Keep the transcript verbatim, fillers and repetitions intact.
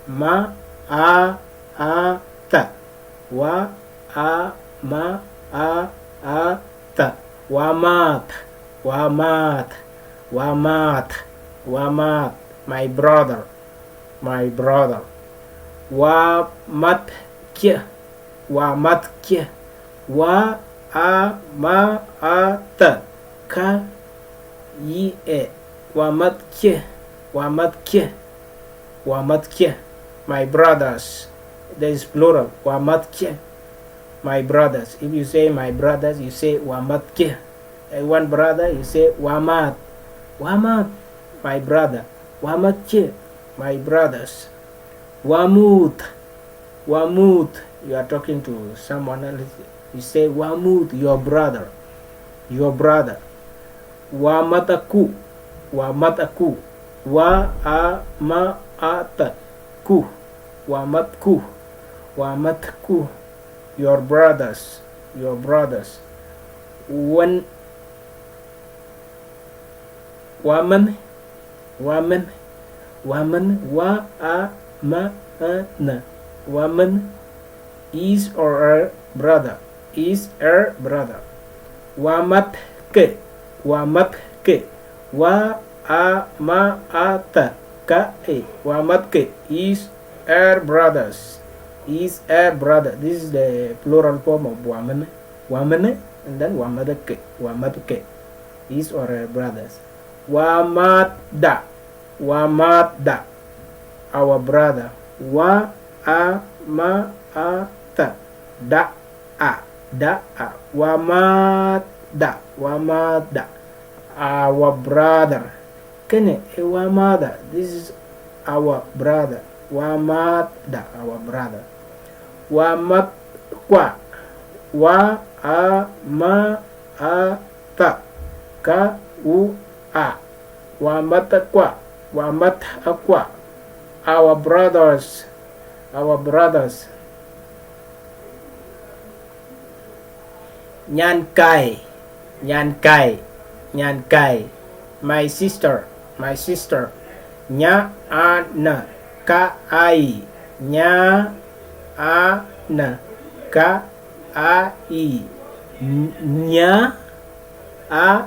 Ma, a, a, ta. Wa, a, ma, a, a, ta. Wa math. Wa math. Wa math. Wa math. My brother. My brother. Wa math kie. Wa math kie. Wa, a, ma, a, ta. Ka, yi, e. Wa math kie. Wa math kie. Wa math kie. My brothers. There is plural. Wa math kie. My brothers. If you say my brothers, you say wa math kie. Eh, one brother, you say wa math. Wa math. My brother. Wa math kie. My brothers. Wa muth. Wa muth. You are talking to someone else. You say wa muth, your brother. Your brother. Wa mathaku. Wa mathaku. Wa, a, ma, a, tha. Ku. Wa mathku. Wa mathku. Your brothers. Your brothers. Wan, wa man. Wa man. Wa man. Wa, a, ma, a, na. Wa man. Is or her brother. Is her brother. Wa math ke. Wa math ke. Wa, a, ma, a, tha. Ka, e. Wa math ke. Is her brothers. Is her brother. This is the plural form of wa man. Wa man, and then wa math ke. Wa math ke. Is or her brothers. Wa math da. Wa math da. Our brother. Wa, a, ma, a, tha. Da, a. Da, a. Wa math da. Wa math da. Our brother. Kene e wa math da. This is our brother. Wa math da. Our brother. Wa math kwa. Wa, a, ma, a, tha. Ka, u, a. Wa math akwa. Wa math akwa. Our brothers. Our brothers. Nyan kai. Nyan kai. Nyan kai. My sister. My sister. Nya, a, na. Ka, a, i. Nya, a, na. Ka, a, i. N-, nya, a,